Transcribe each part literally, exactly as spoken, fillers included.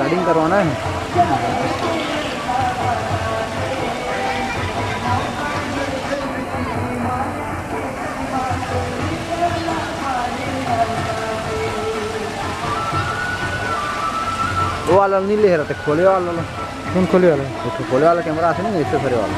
Recording करवाना है। वो वाला नहीं ले रहा था, खोले वाला। कौन खोले वाला? एक ठो खोले वाला कैमरा आथे ना, ऐसे धरे वाला।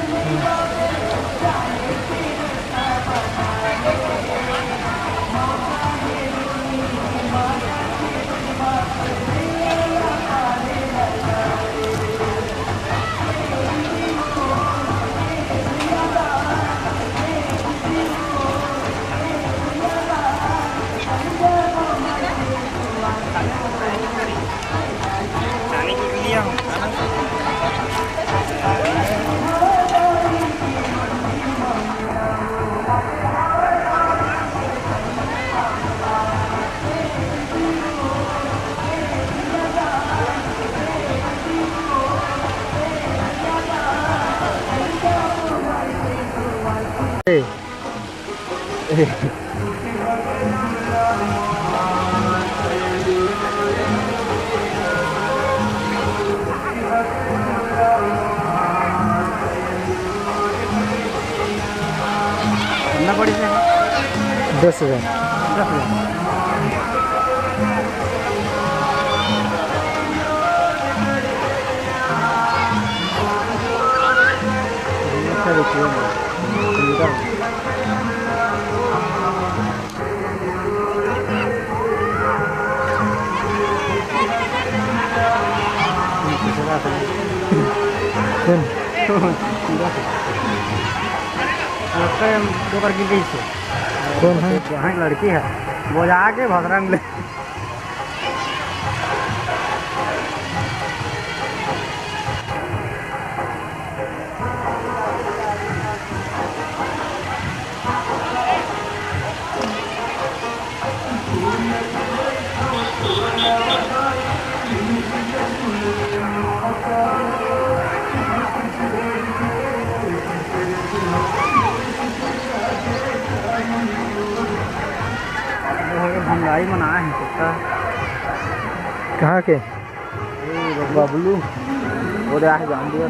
कितना पड़ी से? दस हजार। दस हजार। अच्छा, देखिए ना। कौन? लगता है हम दो बार गिर गई इससे। कौन है? हाँ, लड़की है। वो जाके भसरंग ले। भंगाई मन आए हैं कुत्ता। कहाँ के? ए, बबलू, वो दे आहे जान दिया।